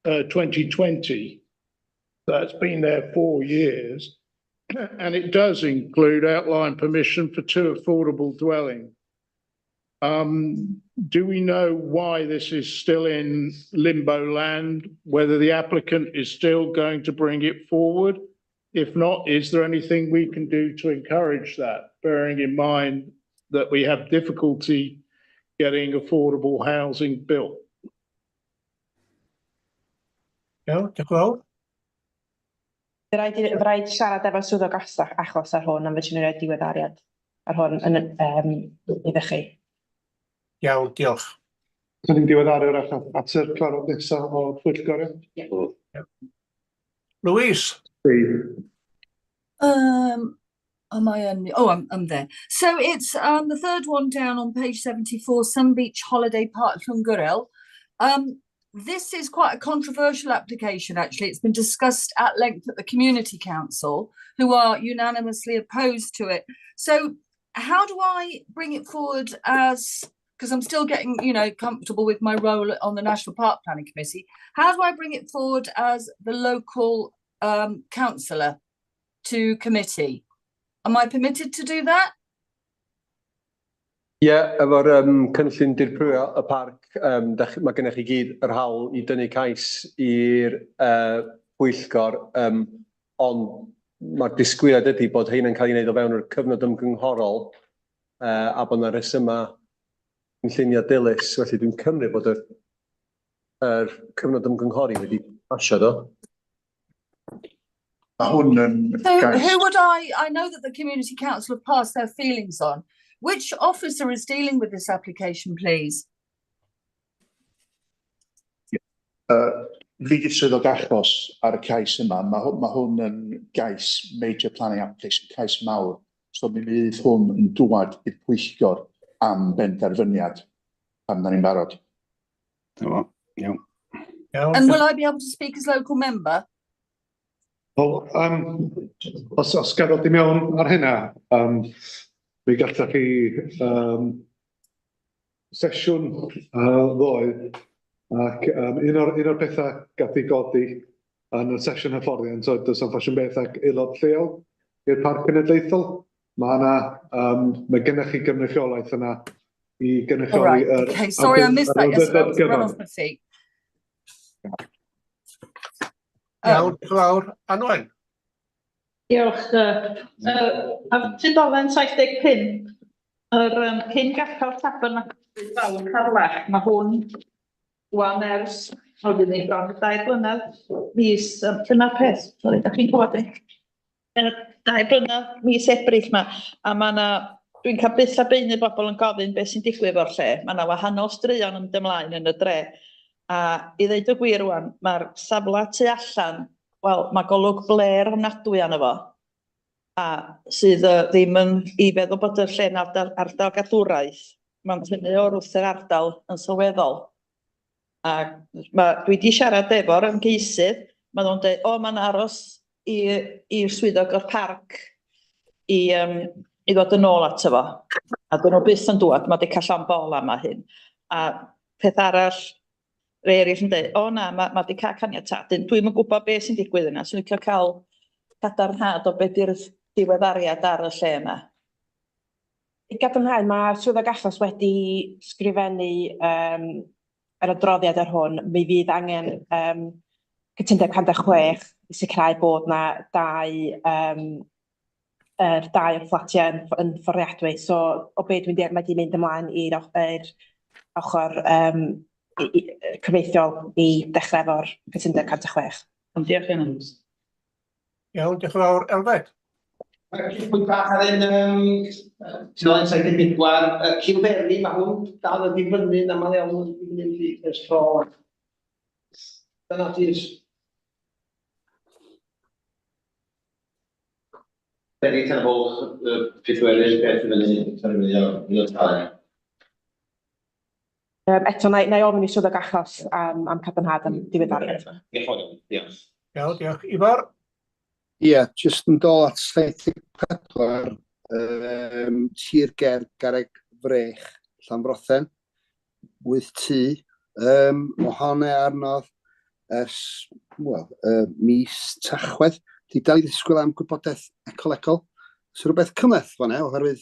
2020. That's been there 4 years. And it does include outline permission for 2 affordable dwellings. Do we know why this is still in limbo land, whether the applicant is still going to bring it forward, If not, is there anything we can do to encourage that, bearing in mind that we have difficulty getting affordable housing built? Iawn, diolch yn fawr. Fy raid, i- fy raid siarad efo swyddog achos ar hwn, am fedrwn ni roi diweddariad ar hwn yn, um, iddo chi. Iawn, diolch. Dyn ni'n diweddaru wrach at yr cyfarfod nesaf o'r pwyllgor, ie? Louise? Am I on? Oh, I'm there. So it's the third one down on page 74, Sun Beach Holiday Park, Llangwril. This is quite a controversial application, actually. It's been discussed at length at the Community Council, who are unanimously opposed to it. So how do I bring it forward as, because I'm still getting, you know, comfortable with my role on the National Park Planning Committee. How do I bring it forward as the local councillor to committee? Am I permitted to do that? Ie, efo'r um, cynllun dirprwyo y parc, um, dach, mae gennych chi gyd yr hawl i dynnu cais i'r uh, pwyllgor, um, ond mae'r disgwyliad ydy bod hein yn cael ei wneud o fewn yr cyfnod ymgynghorol uh, a bod yna resymau cynllunio dilys, felly dwi'n cymryd bod yr, yr cyfnod ymgynghori wedi pasio do. Mae hwn yn So gais... who would I know that the Community Council have passed their feelings on. Which officer is dealing with this application, please? Fi 'di'r swyddog achos ar y cais yma. Mae hwn, ma hwn yn gais major planning application, cais mawr. So mi fydd hwn yn dŵad i'r pwyllgor am benderfyniad pan da ni'n barod. Dyma fo, iawn. Iawn. And will I be able to speak as local member? Wel, os gael ddod i mewn ar hynna, mi gallech chi sesiwn ddoe, ac un o'r pethau gath ei godi yn y sesiwn hyfforddiant oedd does 'na'm ffasiwn beth ag aelod lleol i'r Parc Cenedlaethol. Mae yna, mae gennych chi gynrychiolaeth yna i All gynrychioli right, yr okay, sorry, I missed that yesterday. I was run gyfan. off my feet. Iawn, diolch yn fawr. Anwen? Diolch. Ar tudalen 75, yr cyn gapel Tabernacl Fawr Harlech, mae hwn wan ers, o fydd ni bron i 2 blynedd, mis, dyna'r peth, sori, da chi'n gwybod i? 2 blynedd, mis Ebrill ma, a mae yna, dwi'n cael byth a beunydd bobl yn gofyn beth sy'n digwydd o'r lle. Mae yna wahanol straeon yn mynd ymlaen yn y dre. A i ddeud y gwir rwan, mae'r safle tu allan, wel, mae golwg blêr ofnadwy arno fo. A sydd ddim yn, i feddwl bod y lle'n ardal gadwraeth, mae'n tynnu o'r wrth yr ardal yn sylweddol. A dwi wedi siarad efo'r ymgeisydd, maen nhw'n dweud, o, mae'n aros i'r swyddog o'r parc i ddod yn ôl ato fo. A dyn nhw byth yn dŵad, mae wedi cael llond bol am hyn. A peth arall, rei eraill yn dweud, o na, mae wedi cael caniatâd. Dwi'm yn gwybod beth sy'n digwydd yna, swn i'n licio cael cadarnhad o beth yw'r diweddariad ar y lle yma. I gadarnhau, mae swyddog achos wedi sgrifennu yr adroddiad ar hwn. Mi fydd angen cytundeb 106 i sicrhau bod na dau, yr dau o'r fflatiau yn fforddiadwy. So, o be dwi'n deall, mae wedi mynd ymlaen i'r ochr cyfreithiol i dechrau efo'r cytundeb 106. Ond diolch yn. Iawn, diolch yn fawr. Elfed? Pwynt bach ar un, tudalen 74, Cilferi, mae hwn dal yn dibynnu yn aml iawn yn dibynnu ers tro. Dyna di'r Beri Tan y Bwlch, y pedwerydd beth i fyny, tan i fyny o'r tair. Eto, na i ofyn i swyddog achos am cadarnhad am diweddariad. Diolch yn fawr iawn, diolch. Iawn, diolch. Ifor? Ie, jyst yn dod at 74, tir ger Garreg Frech, Llanfrothen, 8 tŷ. Mae hon e arnodd ers, wel, mis Tachwedd. Di dal i ddisgwyl am gwybodaeth ecolegol. So rhywbeth cymhleth fan'na, oherwydd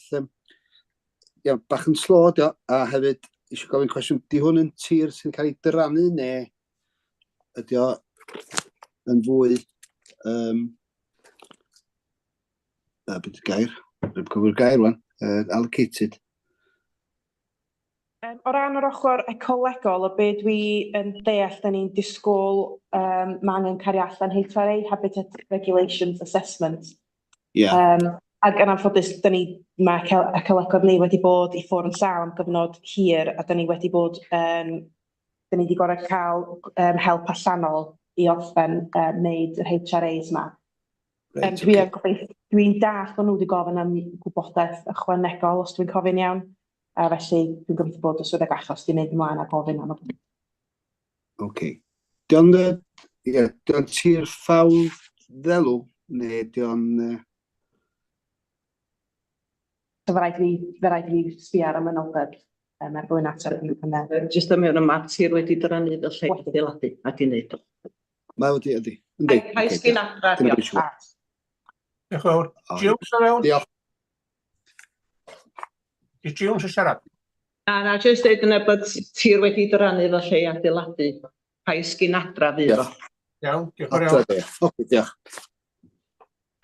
ia, bach yn slo ydi o, a hefyd eisiau gofyn cwestiwn, di hwn yn tir sy'n cael ei dyrannu neu ydi o yn fwy beth yw'r gair? Dwi'n cofio'r gair wan. Allocated. O ran yr ochr ecolegol, o be dwi yn deall, da ni'n disgwyl, mae angen cario allan HRA, Habitat Regulations Assessment. Ac yn anffodus, da ni, mae ecolegod ni wedi bod i ffwrdd yn sâl am gyfnod hir, a da ni wedi bod, da ni wedi gorfod cael help allanol i orffen wneud yr HRAs yma. Dwi yn gobeithio, dwi'n dallt bod nhw wedi gofyn am gwybodaeth ychwanegol, os dwi'n cofio'n iawn. A felly dwi'n gobeithio bod y swyddog achos di mynd ymlaen a gofyn am y Oce. Di o'n, ie, di o'n tir ffawl ddelw, neu di o'n? So fe raid i fi sbio ar y manyleb er mwyn ateb hynny. Jyst am mewn y ma'r tir wedi dyrannu fel lle adeiladu ac i wneud o. Mae wedi, ydy. Yndi. Cais Ocê, gyn Adra, Dyna diolch. beth siŵr. Diolch yn fawr. O, Jones ar iawn? Diolch. Di Jones yn siarad? Na, jyst deud yna bod tir wedi dyrannu fel lle i adeiladu. Cais gyn Adra fydd o. Iawn, diolch yn fawr iawn. Adra, ie. Oce, diolch.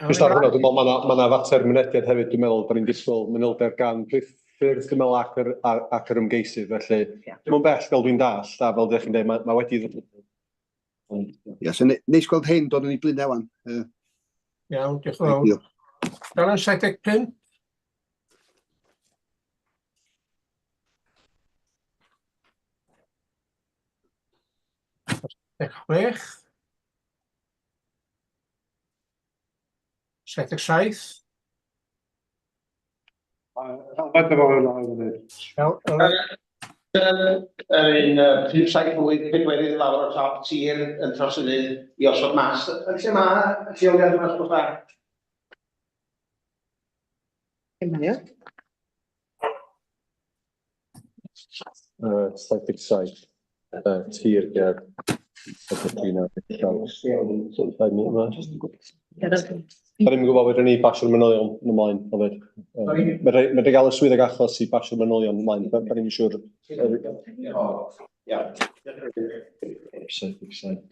Jyst ar hwnna, dwi'n meddwl ma' 'na fater mynediad hefyd, dwi'n meddwl, da ni'n disgwyl manylder gan priffyrdd, dwi'n meddwl, ac yr ymgeisydd, felly dim ond bell fel dwi'n dallt, a fel ydych chi'n dweud, mae wedi. Ond, Ie, so neis gweld hein dod yn ei blaenau wan. Iawn, diolch yn fawr. Ideal. Dalen 75. 6. 77. Elfed efo hwnna i fyny. Iawn, Elfed. Yr un 5, 7, 8, 4 i lawr o'r top tir yn trosynu i osod mas. Yn lle mae lleoliad yma, sgwrs da? Lle mae o? 77, tir ger Argentina. Da ni'n gwybod wedyn ni basio'r manylion yn ymlaen hefyd. Mae rhaid gael y swyddog achos i basio'r manylion ymlaen, da ni'n siŵr. Iawn. 77.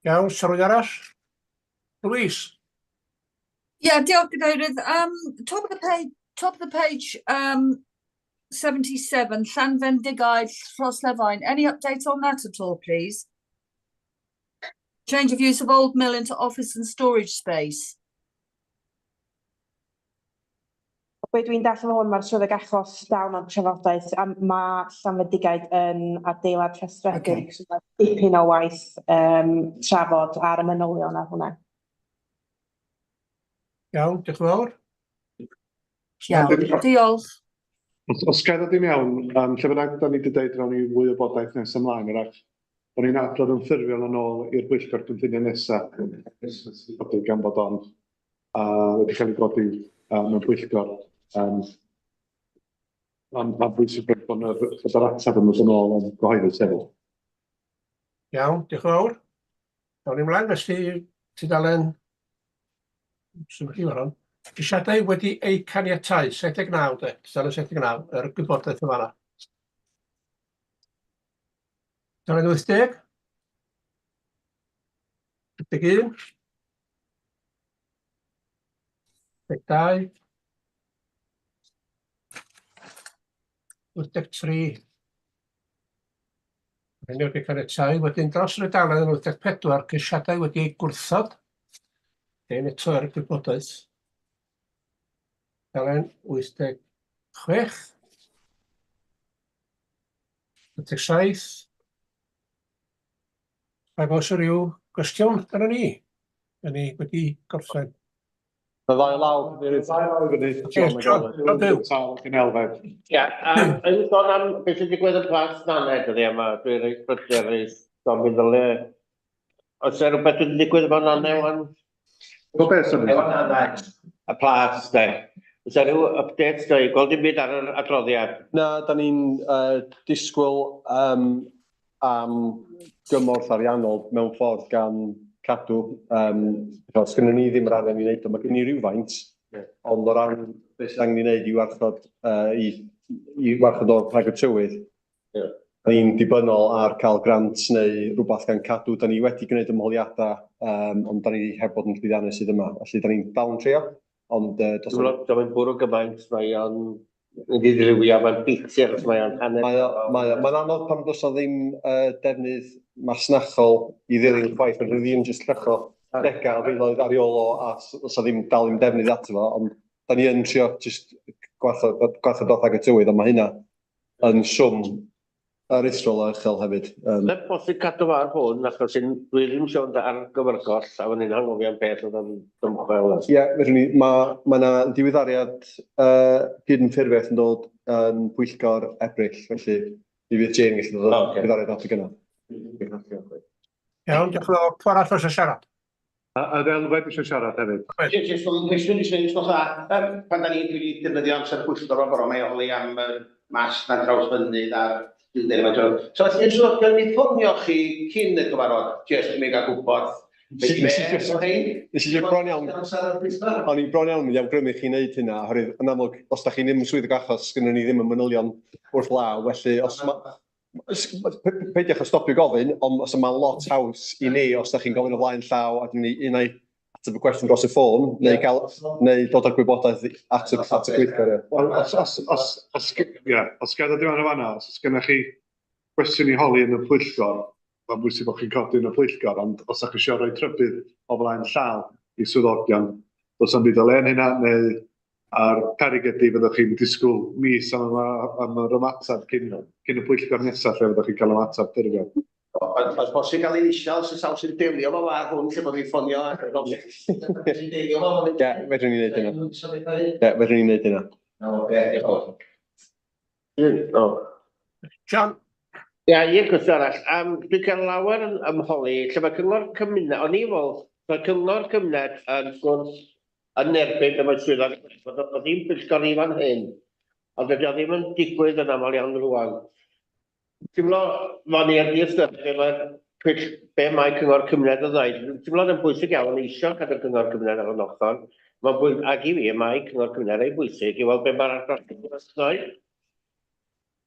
Iawn, sa rhywun arall? Louise? Yeah, diolch, Cadeirydd. Top of the page, top of the page, 77, Llanfendigaid, Rhoslefain. Any update on that at all, please? Change of use of old mill into office and storage space. Be dwi'n dallt efo hwn, mae'r swyddog achos dal mewn trafodaeth, a mae Llanfendigaid yn adeilad rhestredig, so mae dipyn o waith trafod ar y manylion ar hwnna. Iawn, diolch yn fawr. Iawn, diolch. Os ga i ddod i mewn, lle bynnag da ni wedi dweud rown ni fwy o wybodaeth nes ymlaen, wrach, o'n i'n adrodd yn ffurfiol yn ôl i'r bwyllgor cynllunio nesaf, codi gan bod o'n wedi cael ei godi mewn pwyllgor. Ond mae'n bwysig bod yr ateb yn dod yn ôl yn gyhoeddus hefyd. Iawn, diolch yn fawr. Awn ni ymlaen felly tudalen sy'n chi hon. Ceisiadau wedi eu caniatáu, 79 de, tudalen 79, yr gwybodaeth yma. Tudalen 80. 81. 82. 83. Rheiny wedi caniatáu. Wedyn dros y dudalen yn 84, ceisiadau wedi eu gwrthod. Ein eto ar y gwybodaeth. Dalen 86. 87. Rhaid oes rhyw gwestiwn dyna ni. Da ni wedi gorffen. Mae ddau law, Cadeirydd. Ddau law i fyny. Yes, John, John Byw. Tal ac yn Elfed. Ia, yn sôn am beth sy'n digwydd yn Plas Nannau dyddi yma, dwi'n reit bryderus, dwi'n mi ddyle. Oes e rhywbeth wedi digwydd efo Nannau wan? O beth, sori? Efo Nannau. Y plas, de. Oes e rhyw update, dwi gweld dim byd ar yr adroddiad? Na, da ni'n disgwyl am gymorth ariannol mewn ffordd gan Cadw. Achos gynnon ni ddim yr arian i wneud o, mae gen ni rywfaint, ond o ran beth sydd angen i wneud i warchod, i warchod o'r rhag y tywydd, da ni'n dibynnol ar cael grant neu rhywbeth gan Cadw. Da ni wedi gwneud ymholiadau, ond da ni heb bod yn llwyddiannus sydd yma. Felly da ni'n dal yn trio. Ond yy do's 'na... Dwi'n meddwl bwrw gymaint, mae o'n mynd i ddirywio, mae'n biti achos mae o'n hanner... Mae o, mae o, mae'n anodd pan does 'na ddim yy defnydd masnachol i ddilyn chwaith, fedrwn ni ddim jyst llycho degau o filoedd ar ei ôl o a does 'na ddim dal ddim defnydd ato fo, ond da ni yn trio jyst gwarchod gwarchod ag y tywydd, ond mae hynna yn swm aruthrol o uchel hefyd. Yym. Mae'n bosib cadw fo ar hwn achos un dwi ddim isio fynd ar gyfyrgoll a fan hyn anghofio am beth oedd yn dymchwel. Ie, fedrwn ni, ma' ma' 'na ddiweddariad yy cydymffurfiaeth yn dod yn pwyllgor Ebrill, felly mi fydd Jane yn gallu dod â diweddariad at y gynna. Iawn, diolch yn fawr. Pwy arall eisiau siarad? A a Elfed eisiau siarad hefyd. Ie, jyst o'n cwestiwn i sneud os dda. Yym, pan da ni, dwi wedi defnyddio amser pwyllgor o'r bore, mae holi am yr mast a'n trawsfynydd a'r dilder yma. So, os ydyn swyddogion mi ffonio chi cyn y cyfarfod, jyst i mi gael gwybod Nes i nes i bron iawn, o'n i bron iawn mynd i awgrymu chi wneud hynna, oherwydd yn amlwg, os da chi ddim yn swyddog achos, sgynnon ni ddim y manylion wrth law, felly os ma', Peidiwch â stopio gofyn, ond os mae'n lot haws i ni os da chi'n gofyn o flaen llaw a dyn ni unai ateb y cwestiwn dros y ffôn neu gael neu dod â'r gwybodaeth at y at y gweithgar. Ie. Wel, os os os os ie, os ga i ddod i mewn yn fan'na, os oes gennych chi gwestiwn i holi yn y pwyllgor, mae'n bwysig bod chi'n codi yn y pwyllgor, ond os ydych chi eisiau rhoi trybydd o flaen llaw i swyddogion, does na'm byd o le yn hynna, neu A'r peryg ydy fyddwch chi'n disgwyl mis am am yr ymateb cyn cyn y pwyllgor nesaf lle fyddwch chi'n cael ymateb ffurfiol. Oes bosib cael initials y sawl sy'n delio efo fo ar hwn lle bod fi'n ffonio a sy'n delio efo fo? Ie, fedrwn ni wneud hynna. Ie, fedrwn ni wneud hynna. Oce, diolch yn fawr. John? Ia, un cwestiwn arall. Um, dwi'n cael lawer yn ymholi lle mae cyngor cymuned, o'n i fel, mae cyngor cymuned yn gwrth yn erbyn be mae swyddog yn dweud, bod o ddim pwyllgor ni fan hyn, ond dydy o ddim yn digwydd yn aml iawn rwan. Teimlo, fan ni yn ystyried be mae'r pwyll, be mae cyngor cymuned yn dweud. Dwi'n teimlo yn bwysig iawn eisiau cadw'r cyngor cymuned ar y ochr. Mae'n bwysig, ac i fi, mae cyngor cymuned ei bwysig i weld be mae'r ardal yn dweud.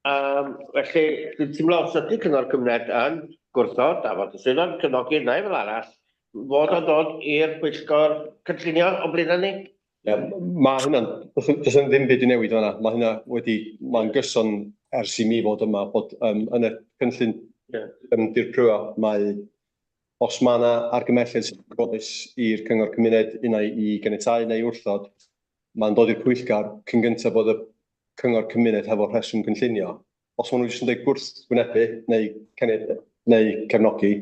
Yym, felly, dwi'n teimlo os ydy Cyngor Cymuned yn gwrthod, a fod y swyddog yn cefnogi neu fel arall, fod o'n dod i'r pwyllgor cynllunio o blaenau ni. Ie, mae hynna'n, does 'na ddim byd i newid fan'na. Mae hynna wedi, mae'n gyson ers i mi fod yma, bod um, yn y cynllun um, dirprwyo, mae os mae yna argymhelliad sy'n gwybodus i'r Cyngor Cymuned, unai i ganiatáu neu wrthod, mae'n dod i'r pwyllgor cyn gyntaf bod y cyngor cymuned hefo rheswm cynllunio. Os maen nhw jyst yn dweud gwrthwynebu neu caniat- neu cefnogi,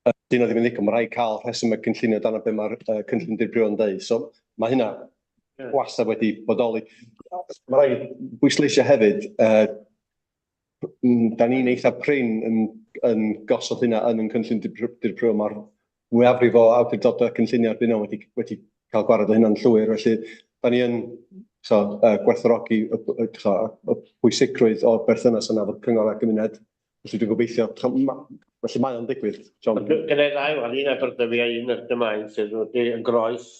yy 'di hynna ddim yn ddigon, mae'n rhaid cael rheswm y cynllunio dyna be mae'r uh, cynllun dirprwyo'n deud. So mae hynna wastad wedi bodoli. Mae rhaid bwysleisio hefyd, uh, da ni'n eitha prin yn, yn gosod hynna yn ein cynllun dirprwyo. Mae'r mwyafrif o awdurdodau cynllunio erbyn hyn wedi, wedi cael gwared o hynna'n llwyr, felly da ni yn so, gwerthfawrogi y, y, y, y pwysigrwydd o'r berthynas yna efo'r cyngor a'r gymuned. Felly dwi'n gobeithio, felly mae o'n digwydd, John. Gyda ddau wan, un Aberdyfi a un Ysgymaen sydd wedi yn groes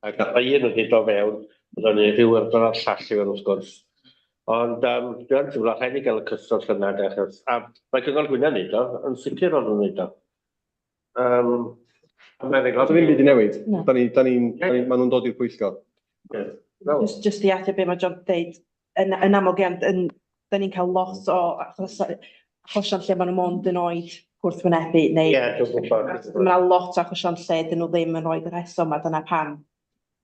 Ac mae un wedi dod fewn, byddwn ni rhyw ardal a'r llall i fewn wrth gwrs. Ond um, dwi'n teimlo rhaid ni gael y cyswllt yna, de, achos, a mae Cyngor Gwynedd yn neud o, yn sicr o'n nhw'n neud o. Um, a mae'n Does ddim byd i newid. Na. Da ni, da ni'n, da ni, maen nhw'n dod i'r pwyllgor. Yeah. Just, just i ateb be mae John deud, yn, yn amlwg iawn, yn, da ni'n cael lot o achos, achosion lle maen nhw mond yn oed gwrthwynebu neu... Ie, dwi'n gwybod. Mae yna lot o achosion lle dyn nhw ddim yn rhoi y rheswm a dyna pam.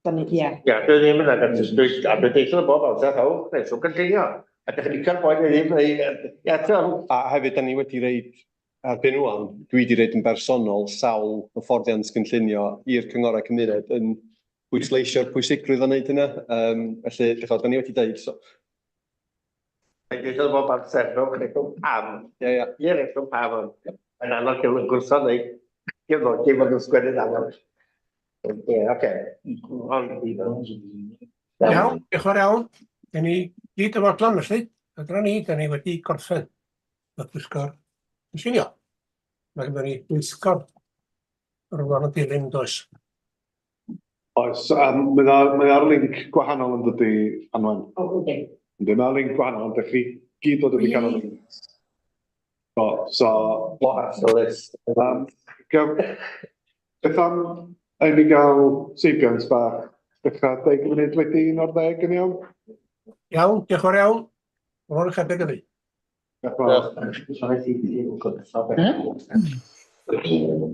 Da ni, ie. Ie, dwi ddim yn agos, dwi, a dwi'n deithio bob amser, rhowch rheswm cynllunio. A dych chi'n cael boen i ddim, ie, ti'n A hefyd, da ni wedi reid, erbyn rŵan, dwi wedi reid yn bersonol sawl hyfforddiant cynllunio i'r cynghorau cymuned yn pwysleisio'r pwysigrwydd o wneud hynna. Um, felly, dych chi'n da ni wedi deud, so, Mae'n dweud bob amser, rhowch reswm pam. Ie, ie. Ie, reswm pam, ond mae'n anodd cael y gwrthod neu gefnogi fod nhw'n sgwennu'n anodd. Ie, oce. Ond... Iawn, diolch yn fawr iawn. Dyn ni gyd yn fodlon felly. A dyna ni, dyn ni wedi gorffen y pwyllgor cynllunio. Mae gennym ni bwyllgor rwan yn dilyn, does? Oes, um, mae ar, mae ar link gwahanol yn dydy, Anwen. O, yndi. Yndi, mae ar link gwahanol, ond dych chi gyd dod wedi cael y So, so... What a list. Um, gaf, beth am i ni gael seibiant bach? Dechrau 11:40 yn iawn? Iawn, diolch yn fawr iawn. Rhowch eich adeg hynny. Diolch yn fawr. Hmm?